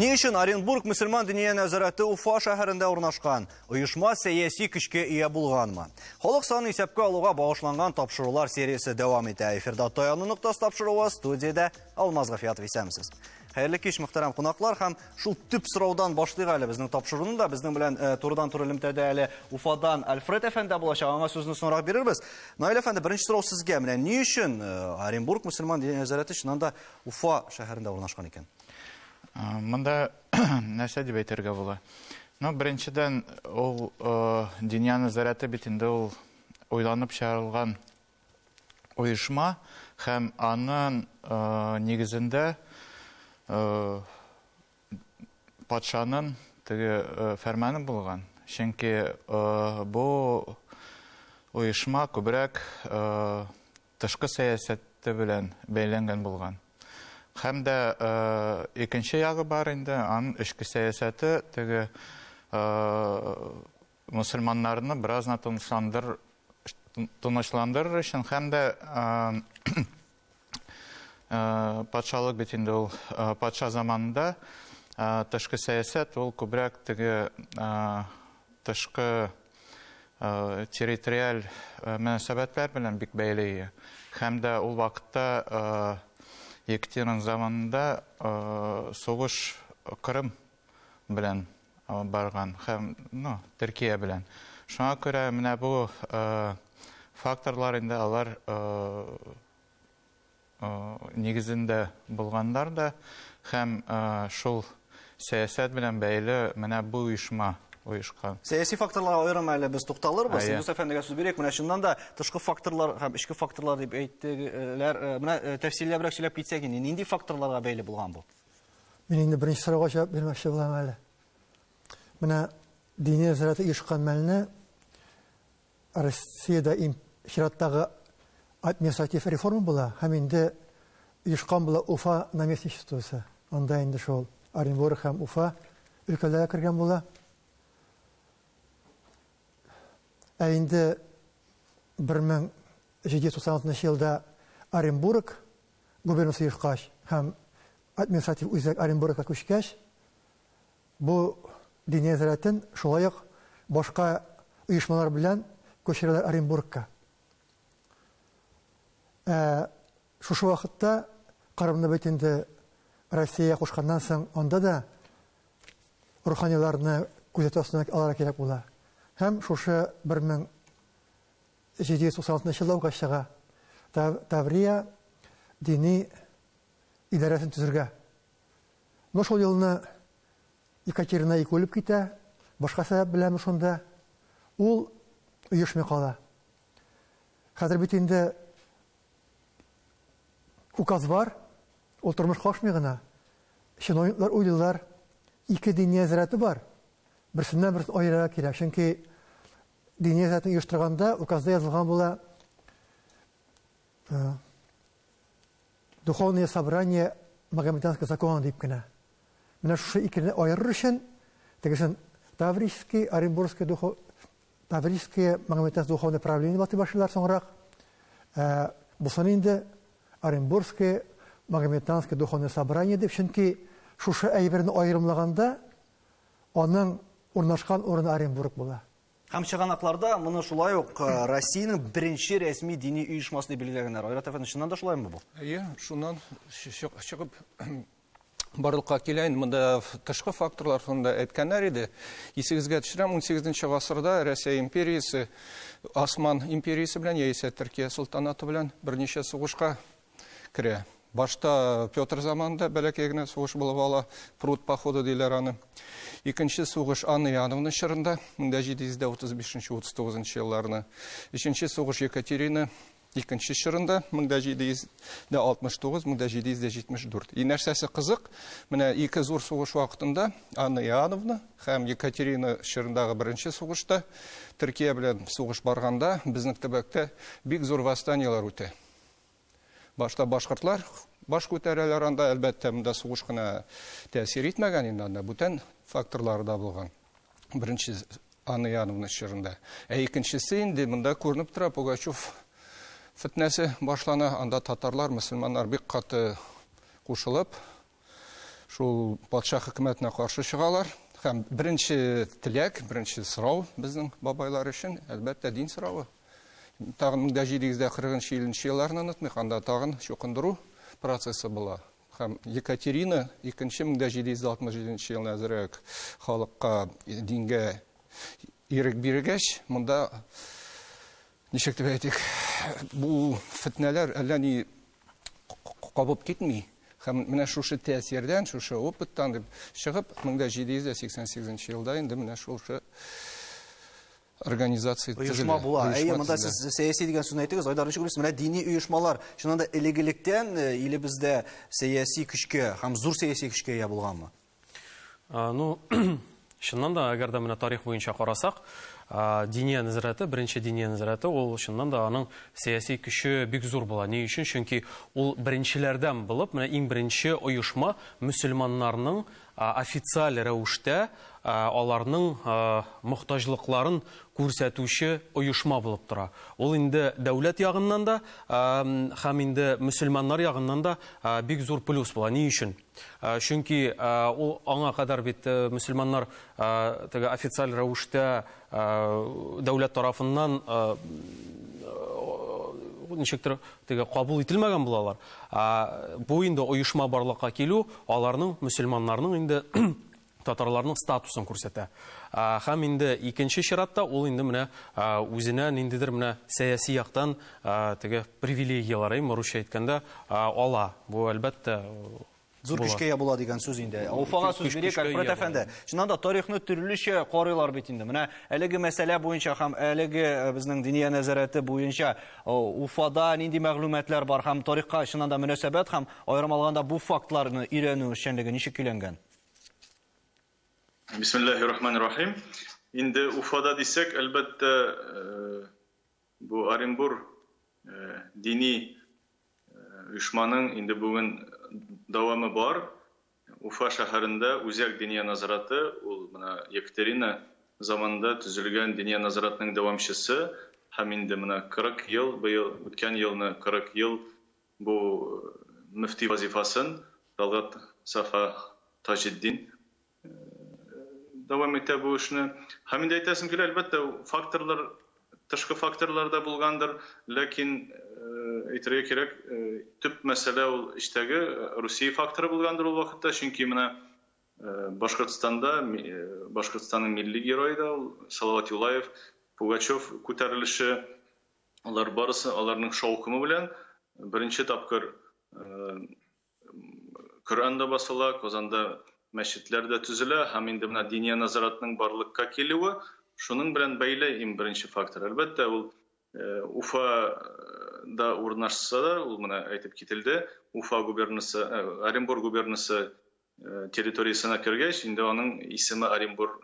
Ни өчен Оренбург мөселман диния нәзарәте Уфа шәһәрендә урнашкан? Оешма сәяси көчкә ия булганмы? Халык санын исәпкә алуга багышланган тапшырулар сериясе дәвам итә. Эфирда Таяну ноктасы тапшыруы, студиядә Алмаз Гафиятов исәнмесез. Хәерле кич, мөхтәрәм кунаклар, һәм шул төп сораудан башлыйк әле безнең тапшыруны да. Безнең белән э, турыдан-туры элемтәдә әле Уфадан Альфред әфәнде булачак. Аңа сүзне соңрак бирербез. Наил әфәнде, беренче сорау сезгә. Менә ни өчен э, Оренбург мөселман диния нәзарәте чыннан да Уфа шәһәрендә урнашкан икән? Монда нәрсә дип әйтергә була? Ну, беренчедән, ул э, диния нәзарәте бит инде ул уйланып чыгарылган оешма һәм аның нигезендә патшаның теге фәрманы булган. Чөнки бу оешма күбрәк тышкы сәясәте белән бәйләнгән булган. Һәм дә икенче ягы бар инде, аның эчке сәясәте теге мөселманнарны бераз тынычландыр тынычландырыр өчен һәм дә патшалык бит инде ул патша заманында тышкы сәясәт ул күбрәк теге тышкы территориаль мөнәсәбәтләр белән бик бәйле. Һәм дә ул вакытта Екатерина заманында сугыш Кырым белән барган һәм, ну, Төркия белән. Шуңа күрә менә бу факторлар инде алар нигезендә булганнар да һәм шул сәясәт белән бәйле менә бу оешма оешкан. Сәяси факторларга аерым әле без тукталырбыз. Илдус әфәндегә сүз бирик. Менә чыннан да тышкы факторлар һәм эчке факторлар дип әйттеләр. Менә тәфсилләбрәк сөйләп китсәк инде, нинди факторларга бәйле булган бу? Мин инде беренче сорауга җавап бирмәкче булам әле. Менә дини нәзарәте оешкан мәлне Россиядә чираттагы административ реформа була һәм инде оешкан була Уфа наместничествосы. Анда инде шул Оренбург һәм Уфа өлкәләре кергән була. Ә инде 1796 елда Оренбург губернасы оешкач һәм административ үзәк Оренбургка күчкәч, бу дини нәзарәтен шулай ук башка оешмалар белән күчерәләр Оренбургка. Ә шушы вакытта Кырымны бит инде Россиягә кушканнан соң анда да руханиларны күзәтү астына алырга кирәк була. Һәм шушы 1796 елда ук чыга Таврия дини идарәсен төзергә. Но шул елны Екатерина II үлеп китә, башка сәбәп беләнме шунда, ул оешмый кала. Хәзер бит инде указ бар, ул тормышка ашмый гына. Чиновниклар уйлыйлар, ике дини нәзарәте бар, берсеннән берсен аерырга кирәк. Чөнки дини нәзарәтне оештырганда указда язылган була, Духовное собрание Магометанского закона дип кенә. Менә шушы икене аерыр өчен тегесен Таврический, Оренбургский духов, Таврическое Магометанское духовное правление дип атый башлыйлар соңрак. Ә, бусын инде Оренбургское Магометанское духовное собрание дип, чөнки шушы әйберне аерымлаганда аның урнашкан урыны Оренбург була. Һәм чыганакларда моны шулай ук э, Россиянең беренче рәсми дини оешмасы дип билгеләгәннәр. Айрат әфәнде, чыннан да шулаймы бу? Әйе, шуннан чыгып барлыкка килә инде. Монда тышкы факторлар турында әйткәннәр иде. Исегезгә төшерәм, 18 гасырда Россия империясе Осман империясе белән яисә Төркия солтанаты белән берничә сугышка керә. Башта Петр заманында бәләкәй генә сугыш булып ала, Прут походы диләр аны. Икенче сугыш Анна Иоанновна чорында, 1735-39 елларны. Өченче сугыш Екатерина икенче чорында, 1769-1774. И нәрсәсе кызык, менә ике зур сугыш вакытында Анна Иоанновна һәм Екатерина чорындагы беренче сугышта Төркия белән сугыш барганда безнең төбәктә бик зур восстаниеләр үтә. Башта башкортлар баш күтәрәләр анда, әлбәттә, монда сугыш кына тәэсир итмәгән инде анда, бүтән факторлары да булган. Беренче Анна Иоанновна чорында. Ә икенчесе инде монда күренеп тора, Пугачев фетнәсе башлана, анда татарлар, мөселманнар бик каты кушылып, Шул патша хөкүмәтенә каршы чыгалар. Һәм беренче теләк, беренче сорау безнең бабайлар өчен, әлбәттә, дин соравы. Тагын 1740-50 елларны онытмыйк, анда тагын чукындыру процессы була. Һәм Екатерина икенче 1767 елны әзерәк халыкка дингә ирек биргәч, монда ничек дип әйтик, бу фетнәләр әллә ни кабып китми. Һәм менә шушы тәэсирдән, шушы опыттан дип чыгып, 1788 елда инде менә шушы организация оешма була. Әйе, монда сез сәяси дигән сүзне әйттегез. Айдар, ничек уйлыйсыз, менә дини оешмалар чыннан да элек-электән э, илебездә сәяси көчкә һәм зур сәяси көчкә ия булганмы? Ну, чыннан да, әгәр дә менә тарих буенча карасак, Диния нәзарәте, беренче диния нәзарәте, ул чыннан да аның сәяси көче бик зур була. Ни өчен? Чөнки ул беренчеләрдән булып, менә иң беренче оешма мөселманнарның официаль рәвештә аларның мохтаҗлыкларын күрсәтүче оешма булып тора. Ул инде дәүләт ягыннан да һәм инде мөселманнар ягыннан да бик зур плюс була. Ни өчен? Чөнки ул аңа кадәр бит мөселманнар теге официаль рәвештә дәүләт тарафыннан ничектер теге кабул ителмәгән булалар. Бу инде оешма барлыкка килү аларның мөселманнарның инде татарларның статусын күрсәтә. Һәм инде икенче чиратта ул инде менә үзенә ниндидер менә сәяси яктан теге привилегияләр, әйме, русча әйткәндә, ала. Бу, әлбәттә, Зур көчкә ия була дигән сүз инде. Уфага сүз бирик, Альфред әфәнде. Чыннан да тарихны төрлечә карыйлар бит инде. Менә әлеге мәсьәлә буенча һәм әлеге безнең Диния нәзарәте буенча Уфада нинди мәгълүматлар бар һәм тарихка чыннан да мөнәсәбәт һәм аерым алганда бу фактларны өйрәнү эшчәнлеге ничек көйләнгән? Бисмиллахи рахмани рахим. Инде Уфада дисәк, әлбәттә, бу Оренбур дини оешманың инде бүген дәвамы бар. Уфа шәһәрендә Үзәк диния назараты, ул менә Екатерина заманында төзелгән диния назаратының дәвамчысы һәм инде менә 40 ел, быел үткән елны 40 ел Бу мөфти вазифасын Талгат Сафа Таҗетдин дәвам итә бу эшне. Һәм инде әйтәсем килә, әлбәттә, факторлар, тышкы факторлар да булгандыр, ләкин әйтергә кирәк, төп мәсьәлә ул эчтәге Русия факторы булгандыр ул вакытта, чөнки менә Башкортстанда, Башкортстанның милли герое да ул Салават Юлаев, Пугачев күтәрелеше, Алар барысы аларның шаукымы белән беренче тапкыр Коръән дә басыла, Казанда мәчетләр дә төзелә һәм инде менә Диния нәзаратның барлыкка килүе шуның белән бәйле иң беренче фактор. Әлбәттә, ул Уфада урнашса да, ул менә әйтеп кителде, Уфа губернасы, Оренбург губернасы территориясенә кергәч, инде аның исеме Оренбур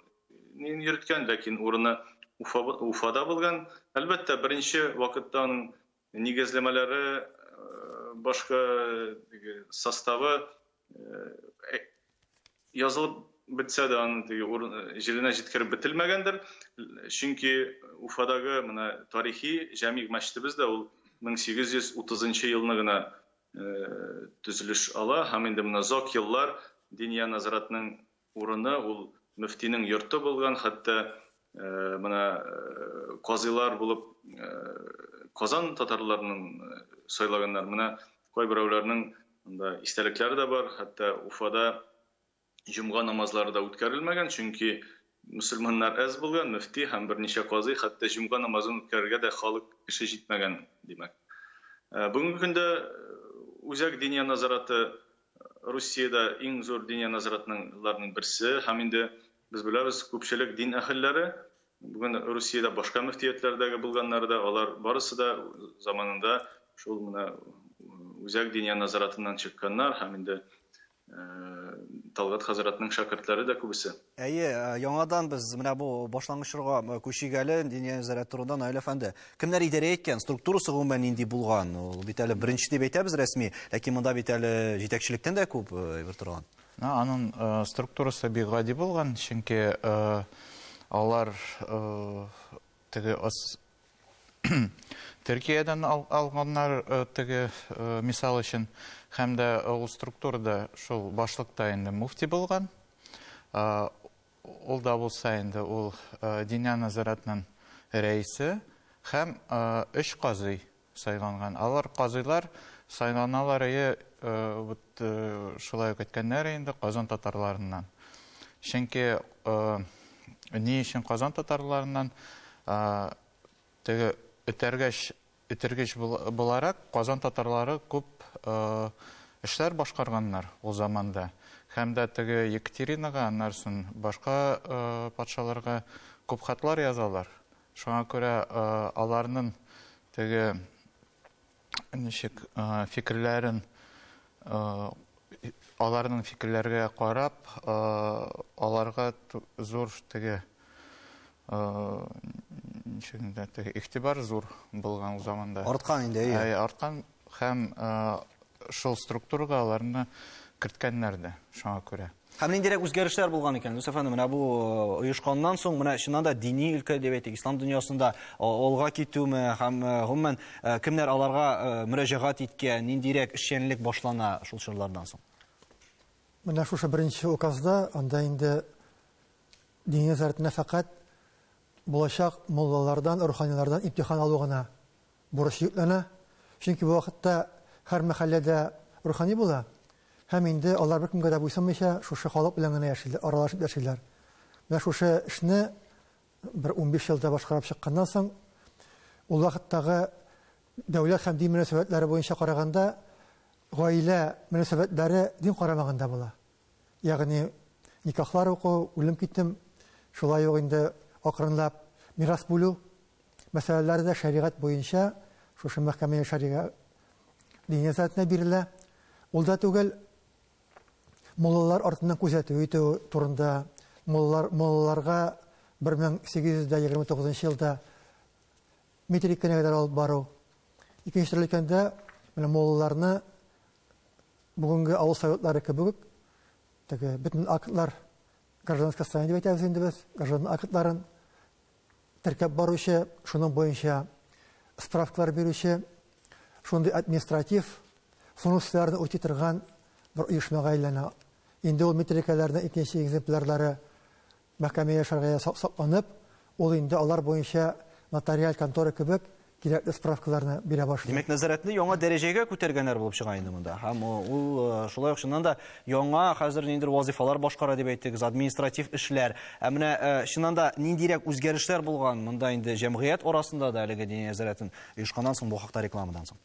йөрткән, ләкин урыны Уфа, Уфада булган. Әлбәттә, беренче вакытта аның нигезләмәләре, башка составы язылып бетсә дә, аның теге җиренә җиткереп бетелмәгәндер. Чөнки Уфадагы менә тарихи Җәмигъ мәчетебез дә ул 1830 елны гына төзелеш ала һәм инде менә озак еллар Диния нәзаратның урыны ул мөфтинең йорты булган, хәтта менә казыйлар булып Казан татарларының сайлаганнар. Менә кайберәүләрнең анда истәлекләре дә бар, хәтта Уфада Җомга намазлары да үткәрелмәгән, чөнки мөселманнар әз булган, мөфти һәм берничә казый хәтта җомга намазын үткәрергә дә халык кеше җитмәгән, димәк. Бүгенге көндә Үзәк Диния назараты Русиядә иң зур диния назаратның берсе һәм инде без беләбез, күпчелек дин әһелләре бүген Русиядә башка мөфтиятләрдәге булганнары да, алар барысы да заманында шул менә Үзәк Диния назаратыннан чыкканнар һәм инде Талгат хәзрәтнең шәкертләре дә күбесе. Әйе, яңадан без менә бу башлангыч чорга күчик әле, Диния нәзарәте турында, Наил әфәнде. Кемнәр идарә иткән, структурасы гомумән нинди булган? Ул бит әле беренче дип әйтәбез рәсми, ләкин монда бит әле җитәкчелектән дә күп әйбер торган. Аның структурасы бик гади булган, чөнки алар теге Төркиядән алганнар теге мисал өчен, һәм дә ул структурада шул башлыкта инде муфти булган. Ул да булса инде ул Диния нәзарәтнең рәисе һәм өч казый сайланган. Алар казыйлар сайланалар ие, вот шулай ук әйткәннәр инде Казан татарларыннан. Чөнки ни өчен Казан татарларыннан? Теге этәргәч, этергеч буларак Казан татарлары күп эшләр башкарганнар ул заманда. Һәм дә теге Екатеринага, аннан соң башка патшаларга күп хатлар язалар. Шуңа күрә аларның теге ничек фикерләрен, аларның фикерләргә карап, аларга зур теге ничек инде теге игътибар зур булган ул заманда. Арткан инде, әйе. Әйе, арткан һәм шул структурага аларны керткәннәр дә шуңа күрә. Һәм ниндирәк үзгәрешләр булган икән, Юсуф әфәнде, менә бу оешканнан соң, менә чыннан да дини өлкә дип әйтик, ислам дөньясында алга китүме һәм гомумән кемнәр аларга мөрәҗәгать иткән, ниндирәк эшчәнлек башлана шул чорлардан соң? Менә шушы беренче указда анда инде дини нәзарәтенә фәкать булачак муллалардан, руханилардан имтихан алу гына бурыч йөкләнә. Чөнки бу вакытта һәр мәхәлләдә рухани була. Һәм инде алар беркемгә дә буйсынмыйча шушы халык белән генә яшиләр, аралашып яшиләр. Менә шушы эшне бер 15 елда башкарып чыкканнан соң, ул вакыттагы дәүләт һәм дин мөнәсәбәтләре буенча караганда, гаилә мөнәсәбәтләре дин карамагында була. Ягъни никахлар уку, үлем-китем, шулай ук инде акрынлап мирас бүлү мәсьәләләре дә шәригать буенча шушы мәхкәмә шәрига дини нәзарәтенә бирелә. Ул да түгел, муллалар артыннан күзәтү итү турында муллалар, муллаларга 1829 елда метриканы кадәр алып бару. Икенче төрле әйткәндә, менә муллаларны бүгенге авыл советлары кебек үк теге бөтен актлар гражданское состояние дип әйтәбез инде без, граждан актларын теркәп баручы, шуның буенча справкалар бирүче, шундый административ функцияләрне үти торган бер оешмага әйләнә. Инде ул метрикаларның икенче экземплярлары мәхкәмә шәргыя сакланып, ул инде алар буенча нотариаль контора кебек кирәкле справкаларны бирә башлый. Димәк, нәзарәтне яңа дәрәҗәгә күтәргәннәр булып чыга инде монда. Һәм ул шулай ук чыннан да яңа хәзер ниндидер вазифалар башкара дип әйттегез, административ эшләр. Ә менә чыннан да ниндирәк үзгәрешләр булган монда инде җәмгыять арасында да әлеге дини нәзарәтен оешканнан соң, бу хакта рекламадан соң.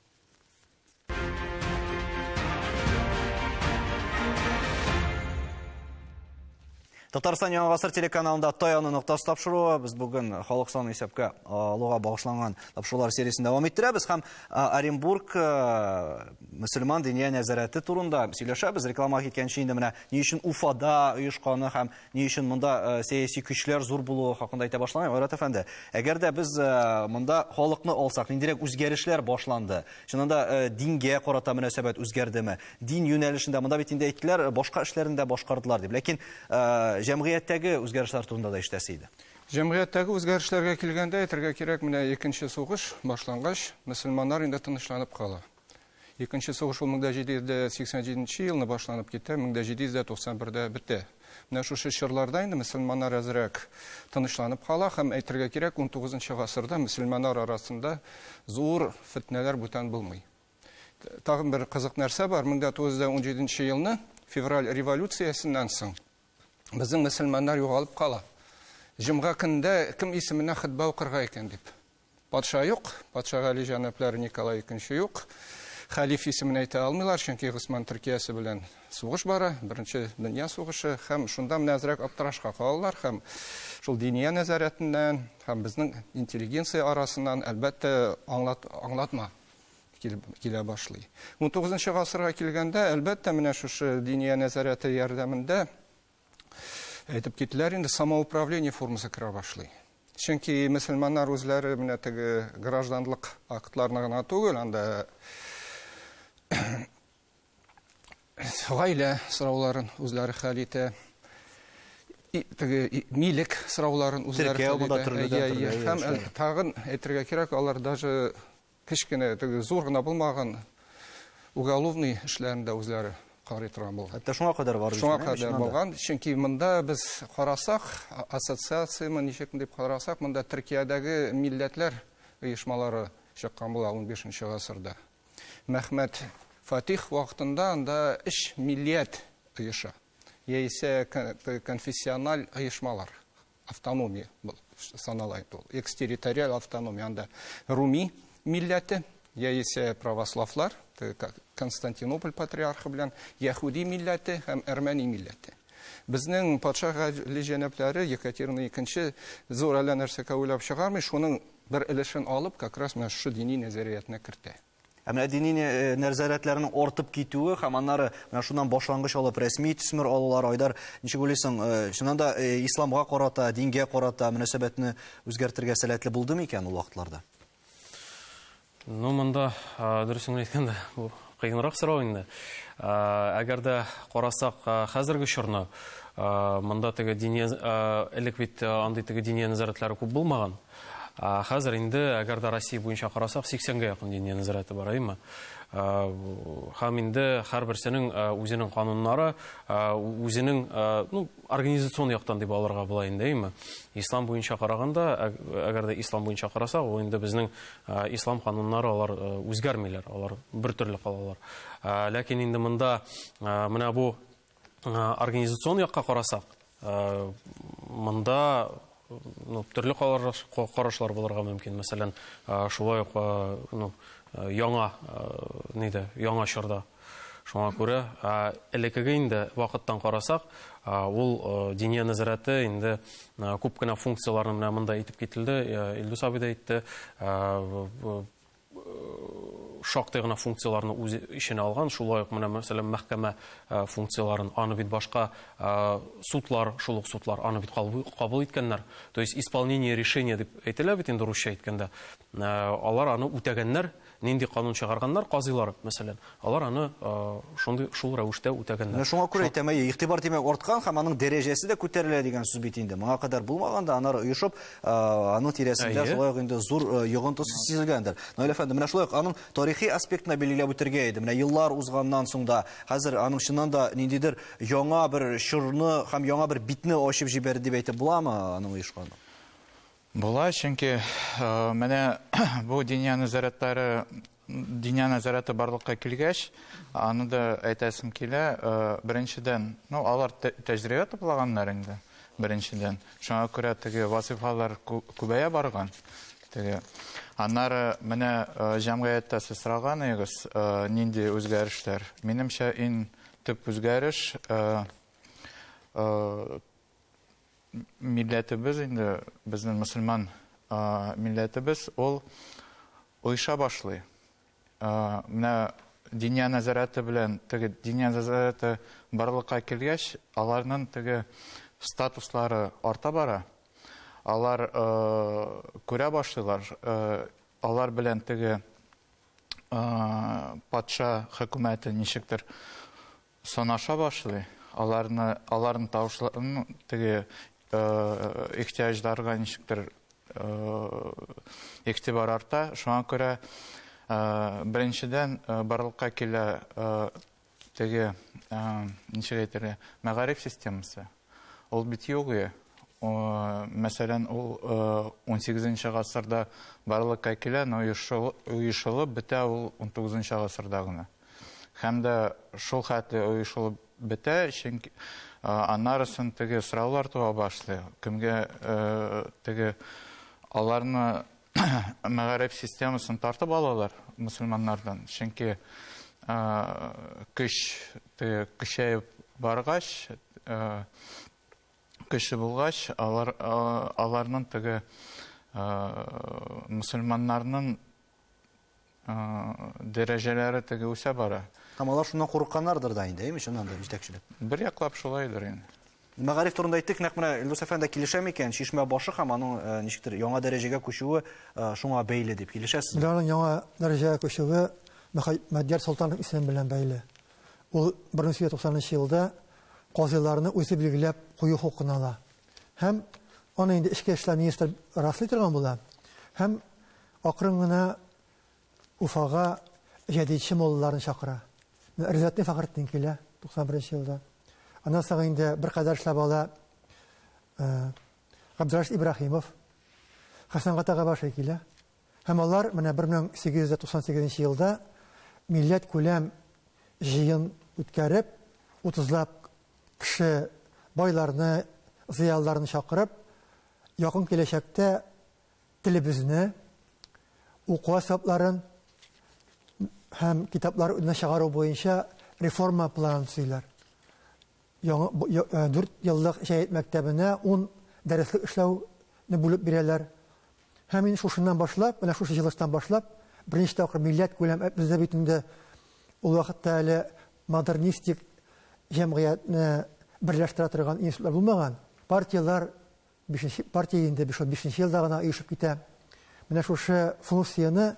Татарстан Яңа Гасыр телеканалында Таяну ноктасы тапшыруы. Без бүген халык санын исәпкә алуга багышланган тапшырулар сериясен дәвам иттерәбез һәм Оренбург мөселман диния нәзарәте турында сөйләшәбез. Рекламага киткәнче инде менә ни өчен Уфада оешканы һәм ни өчен монда сәяси көчләр зур булуы хакында әйтә башлаган. Айрат әфәнде, әгәр дә без монда халыкны алсак, ниндирәк үзгәрешләр башланды? Чыннан да дингә карата мөнәсәбәт үзгәрдеме? Дин юнәлешендә монда бит инде әйттеләр, башка эшләрен дә башкардылар дип. Ләкин җәмгыятьтәге үзгәрешләр турында да ишетәсе иде. Җәмгыятьтәге үзгәрешләргә килгәндә әйтергә кирәк, менә икенче сугыш башлангач, мөселманнар инде тынычланып кала. Икенче сугыш ул 1787 елны башланып китә, 1791-дә бетә. Менә шушы чорларда инде мөселманнар әзрәк тынычланып кала һәм әйтергә кирәк, 19 гасырда мөселманнар арасында зур фетнәләр бүтән булмый. Тагын бер кызык нәрсә бар, 1917 елны февраль революциясеннән соң безнең мөселманнар югалып кала. Җомга көнендә кем исеменә хөтбә укырга икән дип. Патша юк, патша Гали җәнаплары Николай икенче юк. Хәлиф исемен әйтә алмыйлар, чөнки Госман Төркиясе белән сугыш бара, беренче дөнья сугышы, һәм шунда менә әзрәк аптырашка калалар, һәм шул диния нәзарәтеннән, һәм безнең интеллигенция арасыннан, әлбәттә, аңлатма килә башлый. 19 гасырга килгәндә, әлбәттә, менә шушы диния нәзарәте ярдәмендә әйтеп киттеләр инде, самоуправление формасы керә башлый. Чөнки мөселманнар үзләре менә теге гражданлык актларына гына түгел, анда гаилә сорауларын үзләре хәл итә. Теге милек сорауларын үзләре хәл итә. Һәм тагын әйтергә кирәк, алар даже кечкенә, теге зур гына булмаган уголовный эшләрен дә үзләре карый торган булган. Хәтта шуңа кадәр бар. Шуңа кадәр булган, чөнки монда без карасак, ассоциацияме ничек дип карасак, монда Төркиядәге милләтләр оешмалары чыккан була 15 гасырда. Мәхмәт Фатих вакытында анда өч милләт оеша. Яисә конфессиональ оешмалар, автономия санала инде ул, экстерриториаль автономия, анда Руми милләте, яисә православлар, Константинополь патриархы белән, яһүди милләте һәм әрмәни милләте. Безнең патша гали җәнаплары Екатерина икенче зур әллә нәрсәгә уйлап чыгармый, шуның бер өлешен алып, как раз менә шушы дини нәзариятне кертә. Ә менә дини нәзарәтләрнең артып китүе һәм аннары менә шуннан башлангыч алып рәсми төсмер алулар, Айдар, ничек уйлыйсың, чыннан да исламга карата, дингә карата мөнәсәбәтне үзгәртергә сәләтле булды микән ул вакытларда? Ну, монда, дөресен генә әйткәндә, бу кыенрак сорау инде. Әгәр дә карасак, хәзерге чорны, монда теге дини, элек бит андый теге дини нәзарәтләре күп булмаган. Хәзер инде, әгәр дә Россия буенча карасак, 80-гә якын Диния нәзарәте бар, әйеме? Һәм инде һәрберсенең үзенең кануннары, үзенең, ну, организацион яктан дип алырга була инде, әйеме? Ислам буенча караганда, әгәр дә ислам буенча карасак, ул инде безнең ислам кануннары алар үзгәрмиләр, алар бер төрле калалар. Ләкин инде монда менә бу организацион якка карасак, монда ну, төрле карашлар булырга мөмкин. Мәсәлән, шулай ук ну, яңа нидә, яңа чорда. Шуңа күрә элеккеге инде вакыттан карасак, ул Диния нәзарәте инде күп кенә функцияләрне менә монда әйтеп кителде, Илдус абый да әйтте, шактый гына функцияләрне үз эченә алган. Шулай ук менә, мәсәлән, мәхкәмә функцияләрен, аны бит башка судлар, шул ук судлар аны бит кабул иткәннәр. То есть исполнение решения дип әйтелә бит инде русча әйткәндә. Алар аны үтәгәннәр, нинди канун чыгарганнар, казыйлар, мәсәлән, алар аны шундый шул рәвештә үтәгәннәр. Менә шуңа күрә әйтәм, әйе, игътибар димәк арткан һәм аның дәрәҗәсе дә күтәрелә дигән сүз бит инде. Моңа кадәр булмаганда, аннары оешып, аның тирәсендә шулай ук инде зур йогынтысы сизелгәндер. Наил әфәнде, менә шулай ук аның тарихи аспектына билгеләп үтергә иде. Менә еллар узганнан соң да хәзер аның чыннан да ниндидер яңа бер чорны һәм яңа бер битне ачып җибәрде дип әйтеп буламы аның оешканы? Була, чөнки менә бу диния нәзарәтләре, диния нәзарәте барлыкка килгәч, аны да әйтәсем килә, беренчедән, ну, алар тәҗрибә туплаганнар инде, беренчедән. Шуңа күрә теге вазифалар күбәя барган. Теге. Аннары менә җәмгыятьтә сез сораган идегез, нинди үзгәрешләр. Минемчә, иң төп үзгәреш милләтебез инде, безнең мөселман милләтебез, ул оеша башлый. Менә Диния нәзарәте белән теге Диния нәзарәте барлыкка килгәч, аларның теге статуслары арта бара. Алар күрә башлыйлар, алар белән теге патша хөкүмәте ничектер санаша башлый, аларны, аларның тавышларын теге ихтыяҗларга ничектер игътибар арта. Шуңа күрә беренчедән барлыкка килә теге, ничек әйтергә, мәгариф системасы. Ул бит юк иде. Мәсәлән, ул 18 гасырда барлыкка килә, но оешылып бетә ул 19 гасырда гына. Һәм дә шул хәтле оешылып бетә, чөнки аннарысын теге сораулар туа башлый. Кемгә теге аларны мәгариф системасын тартып алалар мөселманнардан. Чөнки көч теге көчәеп баргач, көчле булгач, алар аларның теге мөселманнарның дәрәҗәләре теге үсә бара. Һәм алар шуннан курыкканнардыр да инде, әйеме, чыннан да җитәкчелек? Бер яклап шулайдыр инде. Мәгариф турында әйттек, нәкъ менә Илдус әфәнде килешә микән? Чишмә башы һәм аның ничектер яңа дәрәҗәгә күчүе шуңа бәйле дип килешәсезме? Менә аның яңа дәрәҗәгә күчүе Мөхәммәдьяр Солтанов исеме белән бәйле. Ул 1890 елда казыйларны үзе билгеләп кую хокукын ала. Һәм аны инде эчке эшләр министры раслый торган була. Һәм акрын гына Уфага җәдидче муллаларны чакыра. Ризатдин Фәхретдин килә 91 елда. Аннан соң инде беркадәр эшләп ала Габдрашит Ибраһимов, Хәсән Гата Габаши килә. Һәм алар менә 1898 елда милләт күләм җыен үткәреп, утызлап кеше байларны, зыялыларны чакырып, якын киләчәктә телебезне, уку әсбапларын һәм китапларны чыгару буенча реформа планын төзиләр. Яңа 4 еллык Җәет мәктәбенә 10 дәреслек эшләүне бүлеп бирәләр. Һәм инде шушыннан башлап, менә шушы җыелыштан башлап, беренче тапкыр милләт күләм, бездә бит инде ул вакытта әле модернистик җәмгыятьне берләштерә торган институтлар булмаган. Партияләр бишенче партия инде шул бишенче елда гына оешып китә. Менә шушы функцияне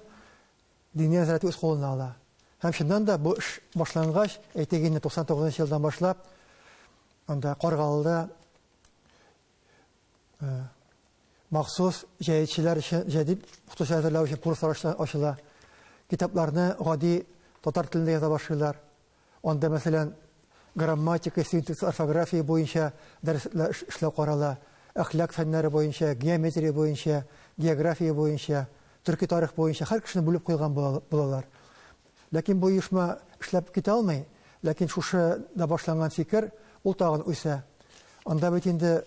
Диния нәзарәте үз кулына ала. Һәм чыннан да бу эш башлангач, әйтик инде 99 нчы елдан башлап, анда Каргалыда махсус җәетчеләр өчен, җәдит укытучы әзерләү өчен курслар ачыла. Китапларны гади татар телендә яза башлыйлар. Анда, мәсәлән, грамматика, синтаксис, орфография буенча дәреслекләр эшләү карала, әхлак фәннәре буенча, геометрия буенча, география буенча, төрки тарих буенча һәр кешене бүлеп куйган булалар. Ләкин бу оешма эшләп китә алмый, ләкин шушы да башланган фикер, ул тагын үсә. Анда бит инде,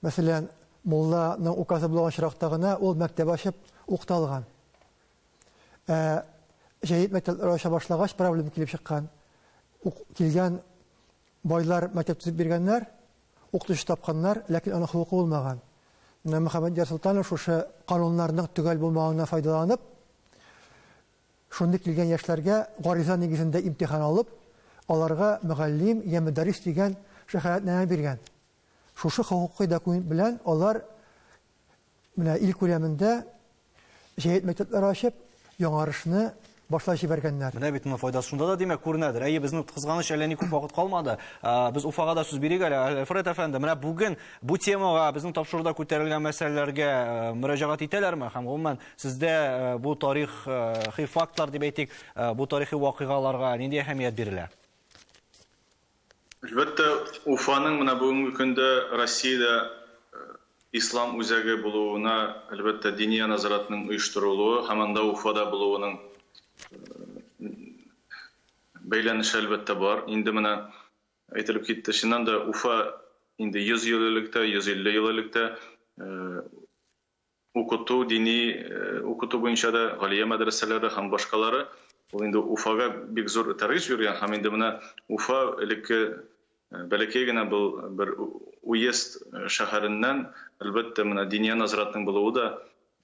мәсәлән, мулланың указы булган очракта гына ул мәктәп ачып укыта алган. Ә җәйит мәктәпләр ача башлагач, проблема килеп чыккан. Ук, килгән байлар мәктәп төзеп биргәннәр, укытучы тапканнар, ләкин аның хокукы булмаган. Менә Мөхәммәдьяр Солтанов шушы кануннарның төгәл булмавыннан файдаланып, шундый килгән яшьләргә гариза нигезендә имтихан алып, аларга мөгаллим я мөдәррис дигән шәһадәтнамә биргән. Шушы хокукый документ белән алар Менә ил күләмендә җәет мәктәпләре ачып, яңарышны башлап җибәргәннәр. Менә бит моның файдасы шунда да, димәк, күренәдер. Әйе, безнең кызганыч әллә ни күп вакыт калмады. Без Уфага да сүз бирик әле. Альфред әфәнде, менә бүген бу темага, безнең тапшыруда күтәрелгән мәсьәләләргә мөрәҗәгать итәләрме? Һәм гомумән, сездә бу тарихи фактлар дип әйтик, бу тарихи вакыйгаларга нинди әһәмият бирелә? Әлбәттә, Уфаның менә бүгенге көндә Россиядә ислам үзәге булуына, әлбәттә, Диния нәзаратының оештырылуы һәм анда Уфада булуының бәйләнеше, әлбәттә, бар. Инде менә әйтелеп китте, чыннан да Уфа инде 100 ел элек тә, 150 ел элек тә Укыту, дини укыту буенча да, Галия мәдрәсәләре һәм башкалары, ул инде Уфага бик зур этәргеч биргән һәм инде менә Уфа элекке бәләкәй генә был бер уезд шәһәреннән, әлбәттә, менә Диния нәзаратның булуы да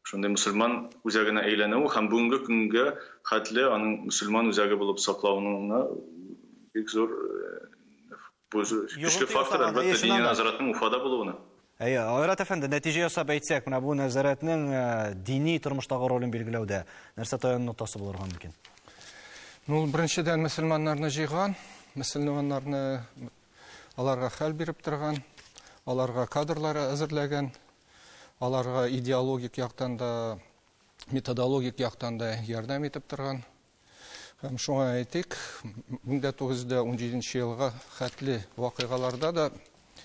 шундый мөселман үзәгенә әйләнүе һәм бүгенге көнгә хәтле аның мөселман үзәге булып саклануына бик зур Бу көчле фактор, әлбәттә, Диния нәзарәтнең Уфада булуына. Әйе, Айрат әфәнде, нәтиҗә ясап әйтсәк, менә бу нәзарәтнең дини тормыштагы ролен билгеләүдә нәрсә таяну ноктасы булырга мөмкин? Ну, ул беренчедән мөселманнарны җыйган, мөселманнарны аларга хәл биреп торган, аларга кадрлар әзерләгән, аларга идеологик яктан да, методологик яктан да ярдәм итеп торган. Һәм шуңа әйтик, 1917 елга хәтле вакыйгаларда да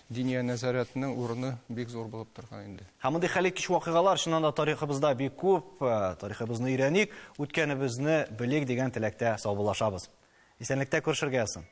Диния нәзарәтенең урыны бик зур булып торган инде. Һәм мондый хәлиткеч вакыйгалар чыннан да тарихыбызда бик күп. Тарихыбызны өйрәник, үткәнебезне белик дигән теләктә саубуллашабыз. Исәнлектә күрешергә язсын.